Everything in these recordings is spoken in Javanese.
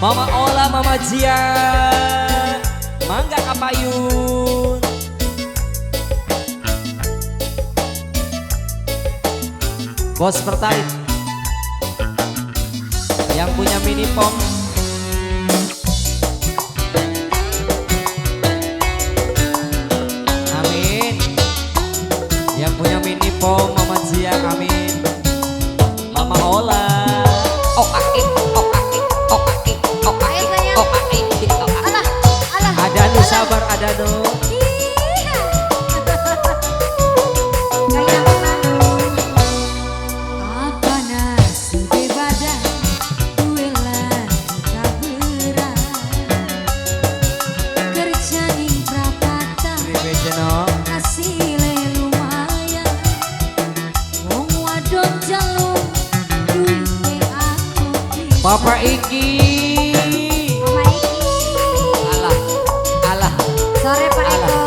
Mama Ola, Mama Jia, mangga kapayun. Bos Pertalite yang punya mini pom. Amin. Yang punya mini pom Mama Jia, amin. Mama Ola. Oh ah oh ah oh ah oh ah oh ah oh ah. Alah, alah. Ada nu sabar, ada nu. Papa Iki, Mama Iki, alah, alah. Sore Pak Eko.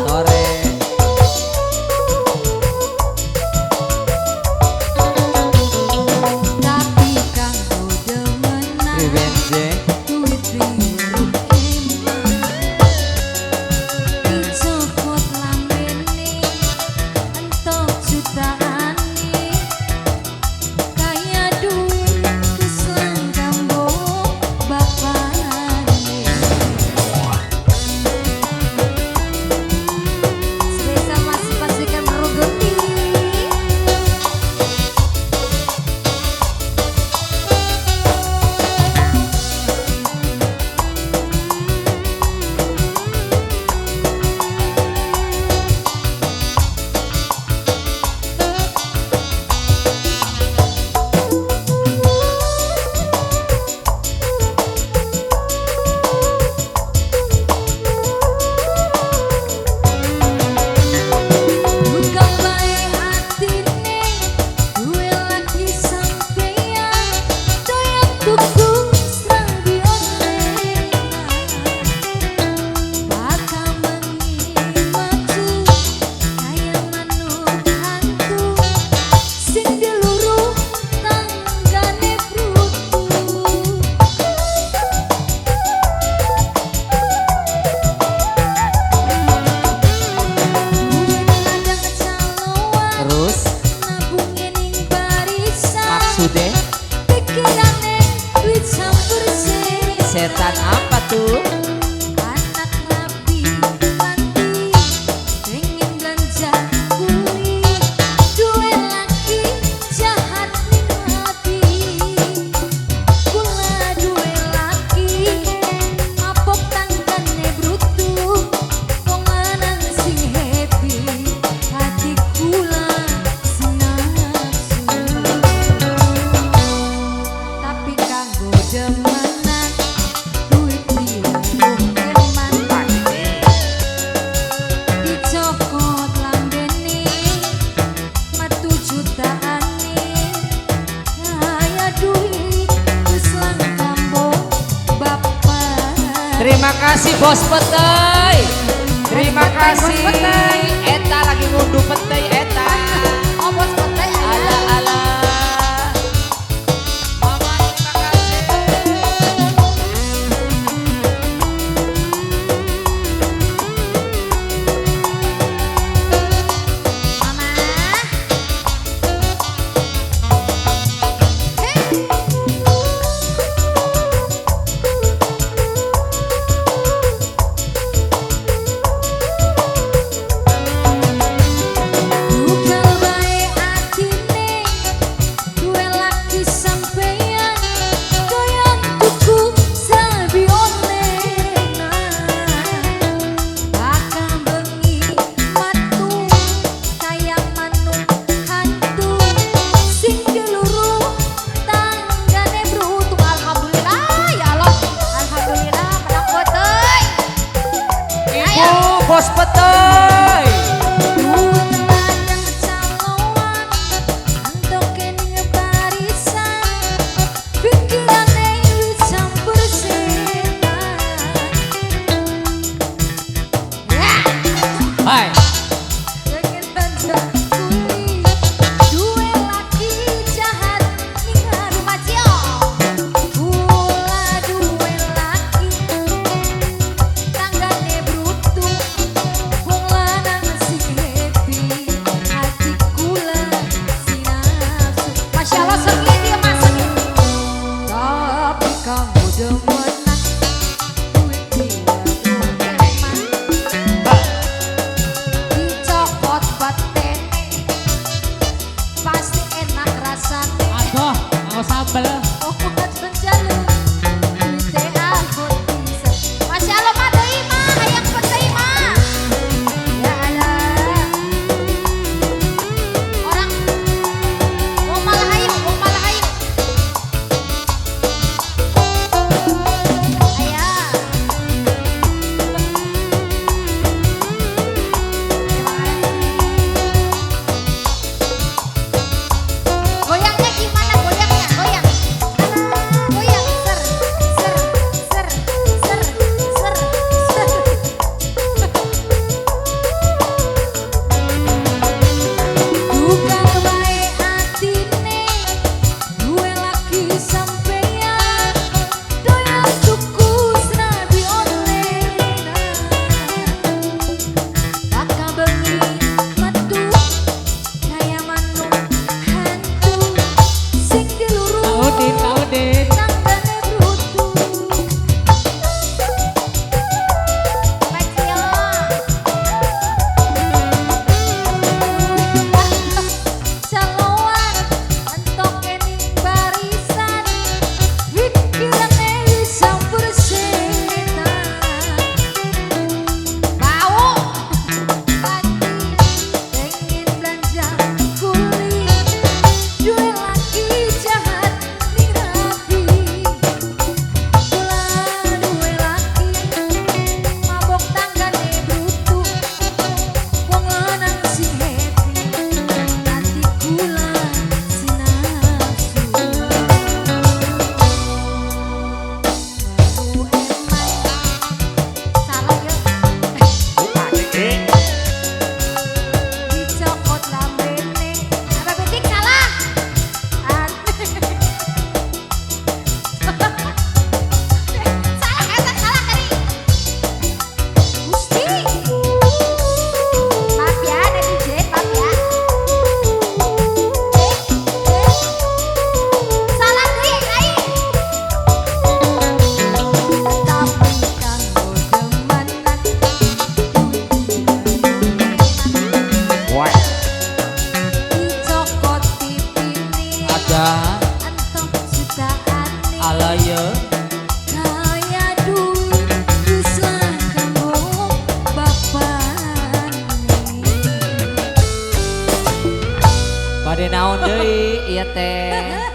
Sore. Tapi kanggo demenan. Revenge. Duit biru eman. Dicokot lambene, entok jutaane. Kaya duit. Setan apa tuh? Anak rapi panti pengen belanja kuli, duwe laki jahat ning hati. Kula duwe laki mabok tanggane brutu, wong lanang sing happy hati kula senaksu. Tapi kanggo demen Terima kasih Bos Petai. Terima kasih. Bos Petai. Eta lagi ngunduh petai eta. Oh Bos Petai. Ala ala. Mama terima kasih. Mama. Hey. Bos Petai. Hai. Duwe laki jahat ning rumah. Bade naon deui ieu teh?